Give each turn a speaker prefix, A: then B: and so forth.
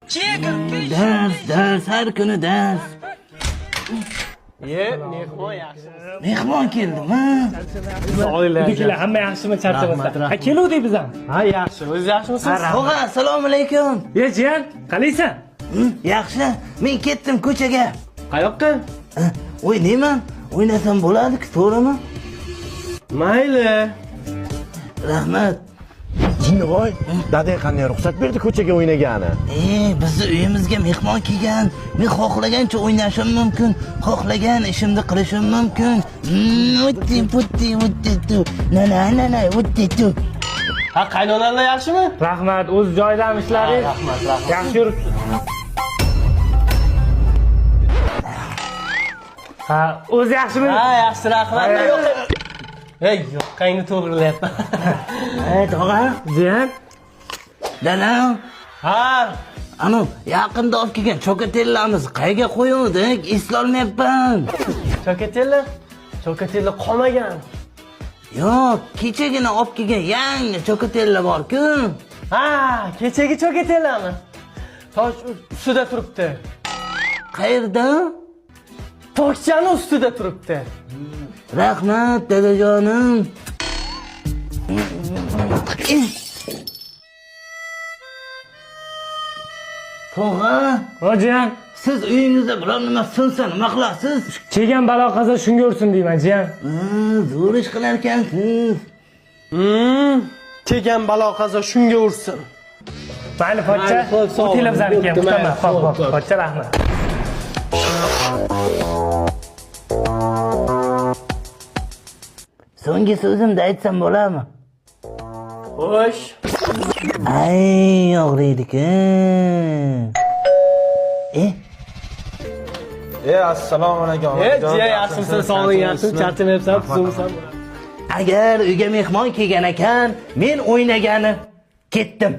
A: Dars, dars, har kuni dars.
B: Ye, mehmon yaxshimi?
A: Mehmon keldimi?
C: Uydagilar hamma yaxshimi, charchamasdan? Ha, keluvdik biz ham.
B: Ha, yaxshi. O'zingiz yaxshimisiz?
A: Tog'a, assalomu alaykum.
C: E, jiyan, qalaysan?
A: Yaxshi, men ketdim ko'chaga.
B: Qayoqqa?
A: O'ynayman. O'ynasam bo'ladi-ku, to'g'rimi?
B: Mayli.
A: Rahmat.
D: Jinnivoy, dadang qanday ruxsat berdi ko'chaga o'ynagani?
A: Bizni uyimizga mehmon kelgan. Men xohlagancha o'ynashim mumkin, xohlagan ishimni qilishim mumkin. Utti putti utti tu. Na na na na utti tu.
B: Ha, qaynonalar yaxshimi?
C: Rahmat, o'z joyidami ishlaringiz?
B: Rahmat, rahmat.
C: Yaxshi yuribsiz. Ha, o'zi yaxshimi?
B: Ha, yaxshi, rahmat. Yo'q. Ey, yoqqangni to'g'rilayapman.
A: Tog'a,
C: Jiyan,
A: dadam,
B: Ha,
A: anu yaqinda olib kelgan chokatellamiz qayerga qo'yuvdik? Eslolmayapman.
B: Chokatella? Chokatella qolmagan.
A: Yo'q, kechagina olib kelgan yangi chokatella bor-ku.
B: Ha, kechagi chokatellami? Tosh ustida turibdi.
A: Qayerda?
B: Tokchani ustida turibdi.
A: Rahmat, dadajonim. Tog'a,
C: o jiyan,
A: siz uyingizda biror nima sinsa nima qilasiz?
C: kelgan balo qazo shunga ursin deyman, jiyan.
A: Zo'r ish qilarkansiz.
B: Kelgan balo qazo shunga ursin.
C: Mayli, pochcha,
B: Mayli, xo'p, sog'
C: o'tinglar bizaniki ham,
B: bo'pti,
C: kutaman.
B: mayli,
C: Xo'p,
B: xo'p,
C: xo'p, pochcha, rahmat.
A: So'nggi so'zimni aytsam bo'ladimi?
B: Xo'sh.
A: Ay, og'riydi-ku. E,
E: E, assalomu alaykum.
B: E, jiyan yaxshimisan, sog'lig'ing yaxshimi? Charchamayapsan, tuzukmisan?
A: Agar uyga mehmon kelgan ekan, men o'ynagani ketdim.